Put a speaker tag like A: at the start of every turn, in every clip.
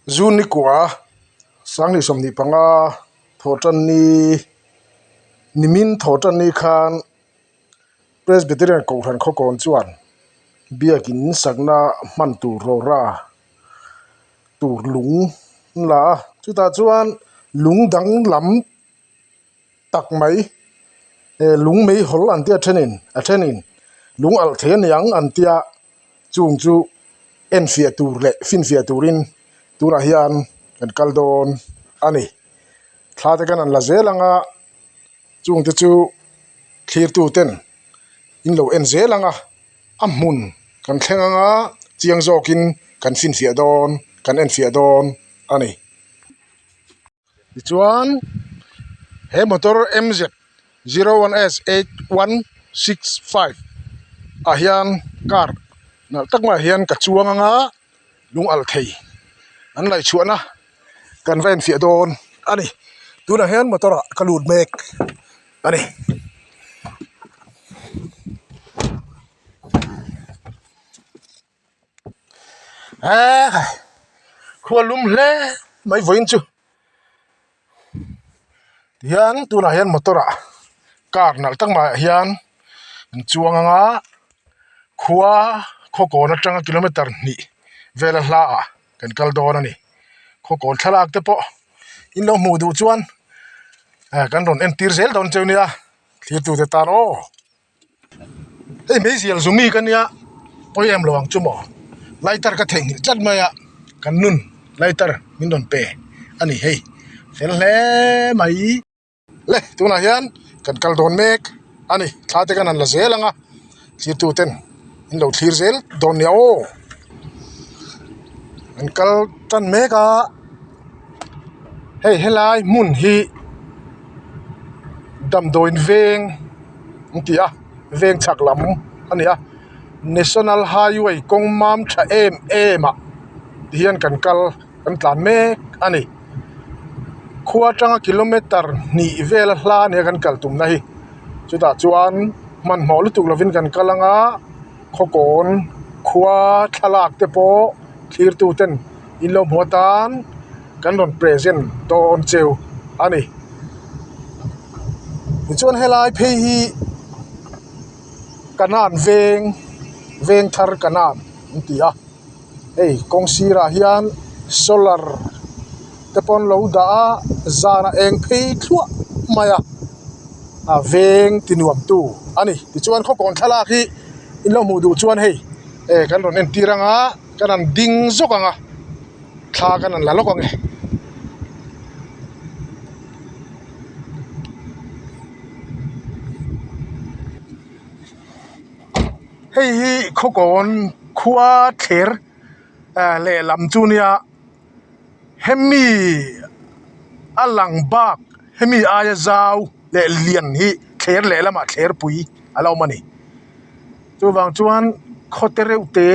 A: June ni kua sanghnih 25 thawhtanni nimin thawhtanni khan Presbyterian Kohhran Khawkawn chuan biakin sakna hman tur rawra tur lung an la a chutah chuan lung danglam tak mai eh lung meihawl an tia thenin a thenin lung alh thei a niang an tia chung chu enfiah tur leh finfiah turin tunah hian kan kal dawn a ni thla te khan an la zel ang a chung te chu thlir tu ten in lo en zel ang a a hmun kan thleng ang a chiang zawkin kan finfiah dawn kan enfiah dawn a ni. Tichuan he motor M Z 01S8165 ah hian car nalh tak maiah hian ka chuang anga lung alh thei an laih chhuahna kan va enfiah dawn a ni tunah hian motor ah ka lut mek a ni. Eee khua lum hle mai vawiin chu tihian tunah hian motor ah car nalh tak maiah hian an chuang ang a khua khawkawn atanga kilometer hnih vela hla ah kan kal dawn a ni khawkawn thlalak te pawh in lo hmuh duh chuan kan rawn entir zel dawn cheu nia thirtute tan aw. Hei meizial zumi ka nia pawi em lo ang chu maw lighter ka theihnghilh tlat mai a kan nun lighter min rawn pe a ni hei fel hle mai le tunah hian kan kal dawn mek a ni thla te khan an la zel ang a thirtu ten an lo thlir zel dawn nia aw an kal tan mek a hei helai hmun hi damdawiin veng. An ti a veng chhak lam a ni a national highway kawng mam tha em em ah ti hian kan kal kan tlan mek a ni khua atanga kilometer hnih vel a hla a nia kan kal tumna hi chutah chuan hmanhmawh lutuk lovin kan kal anga khawkawn khua thlalak te pawh thlir tu ten in lo hmu atan kan rawn present dawn cheu a ni. Tichuan helai phei hi kanan veng veng thar kanan an ti a hei kawng sirah hian solar te pawh an lo dah a zan a eng phei thluah mai a a veng ti nuam tu a ni tichuan khawkawn thlalak hi in lo hmuh duh chuan hei eh kan rawn entir ang a kan han ding zawk ang a thla kan han la lawk ang e. Hei hi khawkawn khua thler lehlam chu nia hemi a lang bak hemi aia zau leh lian hi thler lehlamah thlerpui a lo awm a ni chuvang chuan khawte reuh te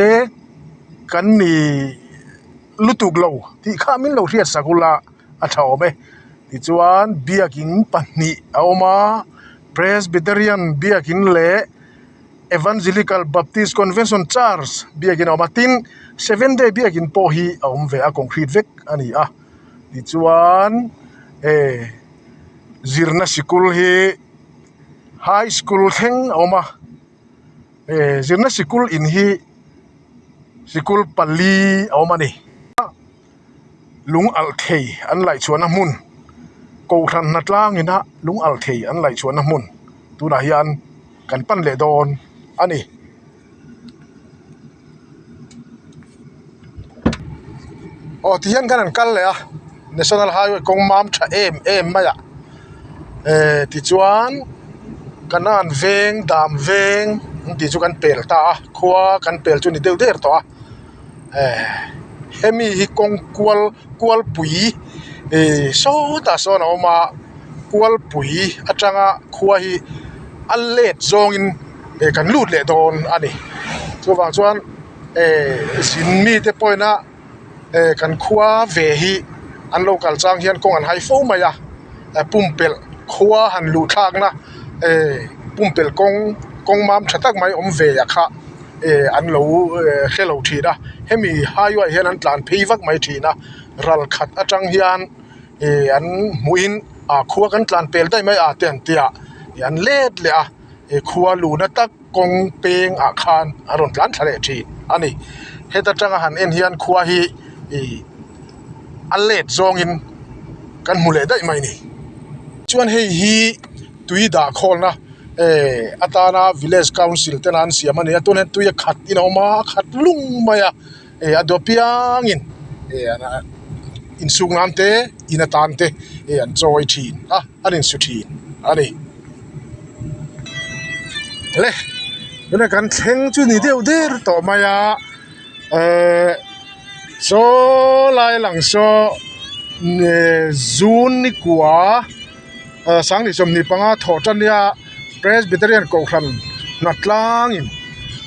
A: kan ni lutuk lo tih kha min lo hriat sak ula. A tha awm e tichuan biakin pahnih a awm a Presbyterian biakin leh Evangelical Baptist Convention Church biakin a awm a tin Seventh Day biakin pawh hi a awm ve a concrete vek a ni a tichuan eh zirna sikul hi high school thleng a awm a eh zirna sikul in hi sikul pali a awm a ni. Lung alh thei an laih chhuahna hmun kohhran hnatlang ina lung alh thei an laih chhuahna hmun tunah hian kan pan leh dawn a ni. Aw tihian khan an kal leh a national highway kawng mam tha em em mai a eh tichuan kanan veng dam veng an tih chu kan pel ta a khua kan pel chu a ni deuh der tawh a. Hemi hi kawng kual kualpui ihh sawtah sawn a awm a kualpui atanga khua hi a let zawngin eh kan lut leh dawn a ni chuvang chuan eh zin mite pawhin a eh kan khua ve hi an lo kal chang hian kawng an hai fo mai a pumpelh khua han luh thlakna eh pumpelh kawng kawng mam tha tak mai awm ve a kha. eh an lo eh hre lo thin a hemi highway ah hian an tlan phei vak mai thin a ral khat atang hian eh an hmuhin ah khua kan tlan pel daih mai a te an tia ih an let leh a eh khua luhna tak kawng peng ah khan an rawn tlan thla leh thin a ni heta tanga han en hian khua hi ih a let zawngin kan hmu leh daih mai a ni chuan hei hi tui dah khawlna eh atana village council tena an siam a ni a tunah hian tui a khat in a awm a a khat lung mai a eh a dawt piangin eh insuk nan te in atan te eh an chawi thin a an insu thin a ni le tunah kan thleng chu ni deuh der tawh mai a ehh saw lai lang saw ehh zun ni kua Sangni 25 thawh tan nia Presbyterian Kohhran hnatlangin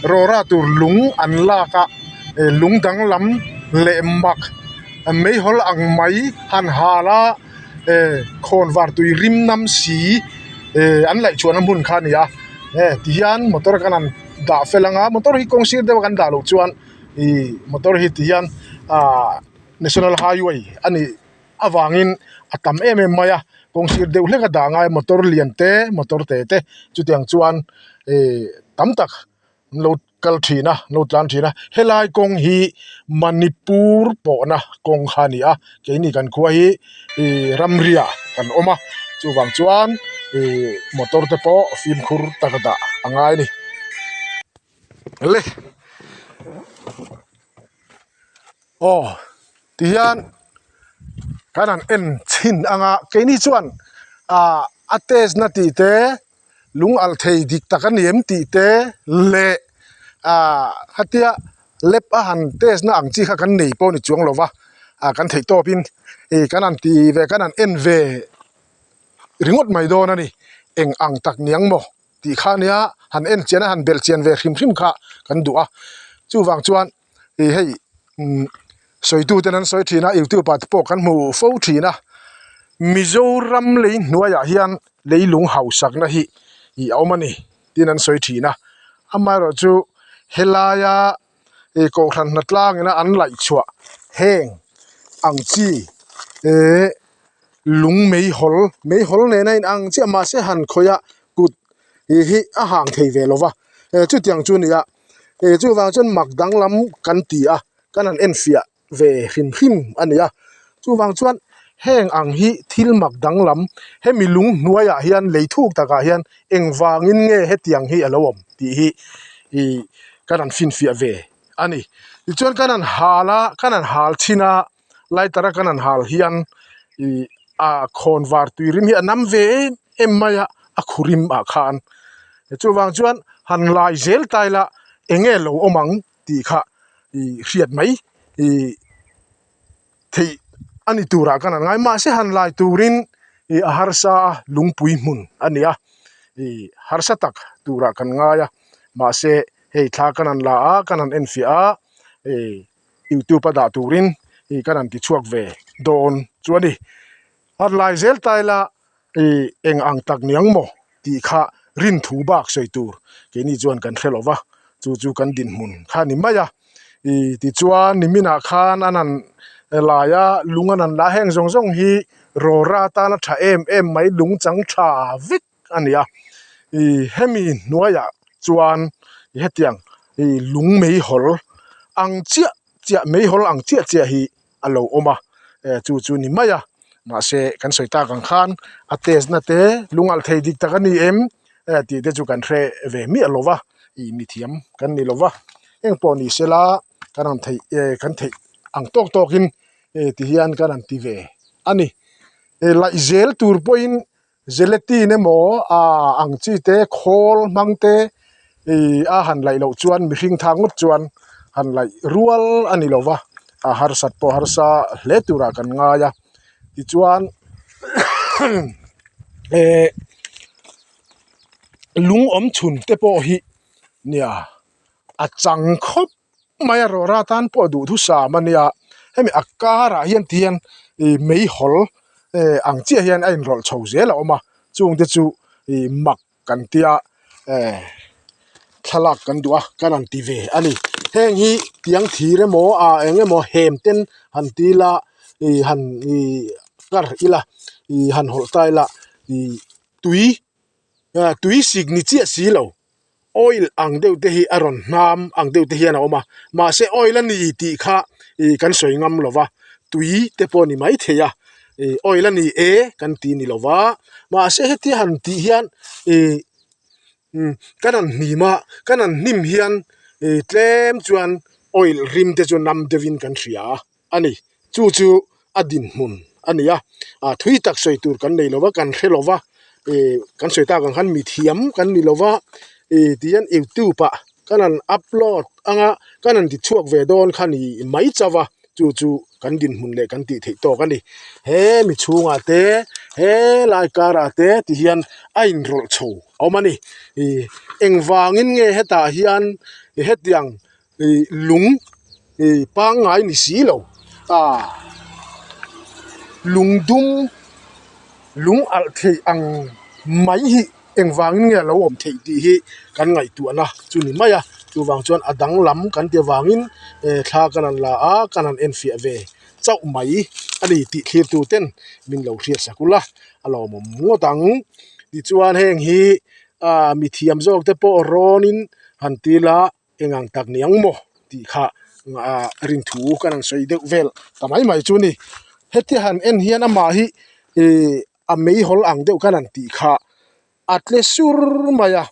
A: rawra tur lung an lak a, lung danglam leh mak meihawl ang mai han hal a, khawnvar tui rim nam si an laih chhuahna hmun kha a ni a, tihian motor kan han dah fel ang a, motor hi kawng sir deuh a kan dah loh chuan ih motor hi tihian ah national highway a nih. avangin a tam em em mai a kawng sir deuh hlek a dah ngai a motor lian te motor te te chutiang chuan ihh tam tak an lo kal thin a an lo tlan thin a helai kawng hi manipur pawhna kawng kha a ni a keini kan khua hi ihh ramria kan awm a chuvang chuan ihh motor te pawh fimkhur tak a dah a ngai a ni le aw. Tihian kan han en chhin ang a keini chuan ah a test na tih te lung alh thei dik tak a ni em tih te leh ah khatia lab a han test na ang chi kha kan nei pawh a ni chuang lo va ah kan theih tawp in ih kan han ti ve kan han en ve ringawt mai dawn a ni eng ang tak niang maw tih kha ania han en chian a han belh chian ve hrim hrim kha kan duh a chuvang chuan. Ih hei umm sawitu ten an sawi thin a youtube ah te pawh kan hmu fo thin a Mizoram lei hnuaiah hian leilung hausakna hi ih a awm a ni tiin an sawi thin a amaherawhchu helaia ih kohhran hnatlang ina an laih chhuah heng ang chi ehh lung meihawl meihawl nena inang chiah mahse han khawih a kut ih hi a hang thei ve lova chutiang chu a ni a. Ih chuvang chuan mak danglam kan ti a kan han enfiah ve hrim hrim a ni a chuvang chuan heng ang hi thil mak danglam hemi lung hnuaiah hian lei thuk takah hian engvangin nge hetiang hi a lo awm tih hi ih kan han finfiah ve a ni tichuan kan han hal a kan han hal chhin a lighter a kan han hal hian ih a khawnvar tui rim hi a nam ve em em mai a a khu rim ah khan chuvang chuan han lai zel ta ila eng nge lo awm ang tih kha ih hriat mai ih theih a ni turah kan han ngai mahse han lai turin ih a harsa a lungpui hmun a ni a ih harsa tak turah kan ngai a mahse hei thla kan han la a kan han enfiah a ih. Youtube a dah turin ih kan han ti chhuak ve dawn chu a ni. A lai zel ta ila ih eng ang tak niang maw tih kha rin thu bak sawi tur keini chuan kan hre lo va, chu chu kan dinhmun kha a ni mai a. Ih tichuan niminah khan an han lai a, lung an han la a, heng zawng zawng hi rawra atana tha em em mai lung chang tha vek a ni a ih hemi hnuaiah chuan hetiang ih lung meihawl ang chiah chiah meihawl ang chiah chiah hi a lo awm a eh chu chu ni mai a mahse kan sawi tak ang khan a test na te lung alh thei dik tak a ni em eh tih te chu kan hre ve miah lo va ih mithiam kan ni lo va engpawh ni sela kan han theih eh kan theih ang tawk tawk in eh ti hian kan han ti ve a ni eh laih zel tur pawhin Gelatin emaw ah ang chi te khawl hmang te ih a han laih loh chuan mihring thang ngawt chuan han laih rual a ni lo va a harsat pawh harsa hle turah kan ngai a tichuan eh lung awm chhun te pawh hi nia a chang khawp. Mai a rawra tan pawh duhthusam a nia hemi a karah hian ti hian ih meihawl eh ang chiah hian a inrawlh chho zel a awm a chung te chu ih mak kan tia eh. thlalak kan duh a kan han ti ve a ni heng hi tiang thir emaw ah eng emaw hem ten han ti ila ih han ih kar ila ih han hawlh ta ila ih tui ah tui sik ni chiah si lo oil ang deuh te hi a rawn hnam ang deuh te hian a awm a mahse oil a ni tih kha ih kan sawi ngam lo va tui te pawh a ni maithei a ih oil a ni e kan ti ni lo va mahse hetia han tih hian ih umm kan han hnim a kan han hnim hian ih tlem chuan oil rim te chu nam deuh in kan hria a ni chu chu a dinhmun a ni a ah thui tak sawi tur kan nei lo va kan hre lo va ih kan sawi tak ang khan mithiam kan ni lo va ih tihian youtube ah kan han upload anga kan han ti chhuak ve dawn kha ni mai chauh a chu chu kan dinhmun leh kan tih theih tawk a ni he mi chhungah te he lai karah te tihian a inrawlh chho a awm a ni ih engvangin nge hetah hian hetiang ih lung ih pangngai ni si lo ah lung dum lung alh theih ang mai hi engvangin nge a lo awm theih tih hi kan ngaihtuahna chu ni mai a chuvang chuan a danglam kan ti avangin eh thla kan han la a kan han enfiah ve chauh mai a ni tih thlir tu ten min lo hriat sak ula a lawmawm ngawt ang tichuan heng hi ah mithiam zawk te pawh rawnin han ti ila eng ang tak ni ang maw tih kha ah rinthu kan han sawi deuh vel ta mai mai chu a ni hetia han en hian amah hi ih a meihawl ang deuh khan an tih kha a tle sur mai a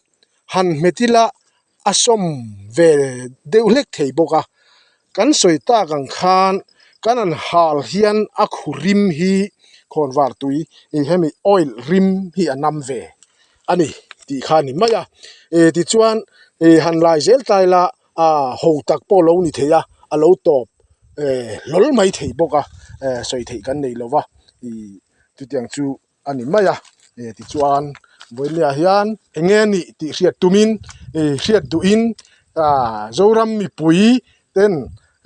A: han hmet ila a sawm ve deuh hlek thei bawk a kan sawi tak ang khan kan han hal hian a khu rim hi khawnvar tui ih hemi oil rim hi a nam ve a ni tih kha a ni mai a ih tichuan ih han lai zel ta ila ah ho tak pawh a lo ni thei a a lo tawp eh hlawl mai thei bawk a eh sawi theih kan nei lo va ih chutiang chu a ni mai a eh tichuan vawinia hian eng nge nih tih hriat tumin ih hriat duhin ah Zoram mipui ten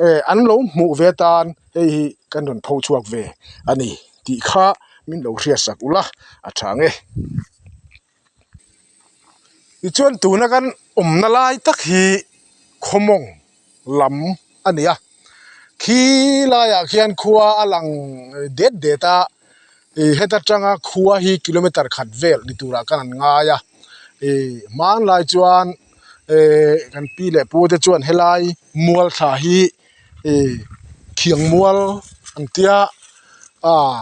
A: eh an lo hmuh ve atan hei hi kan rawn pho chhuak ve a ni tih kha min lo hriat sak ula a tha ang e. Tichuan tuna kan awmna lai tak hi khawmawng lam a ni a khi laiah khian khua a lang det det a ih heta tanga khua hi kilometer khat vel ni turah khan an ngai a ih hmanlai chuan eh kan pi leh pu te chuan helai mual thla hi ih thiang mual an tia ah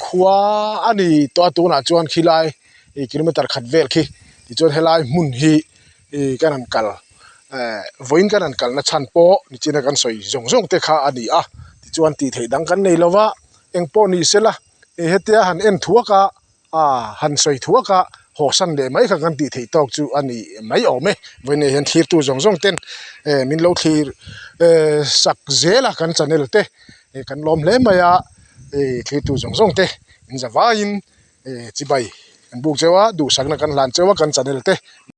A: khua a ni tawh a tunah chuan khilai ih kilometer khat vel khi tichuan helai hmun hi ih kan han kal eh vawiin kan han kalna chhan pawh nichina kan sawi zawng zawng te kha a ni a tichuan tih theih dang kan nei lo va eng pawh ni sela ih hetia han en thuak a ah han sawi thuak a haw san leh mai kha kan tih theih tawk chu a ni mai awm e vawiin hian thlirtu zawng zawng ten eh min lo thlir eh sak zel a kan channel te eh kan lawm hle mai a eh thlirtu zawng zawng te in za vaiin eh chibai kan buk cheu a duhsakna kan hlan cheu a kan channel te.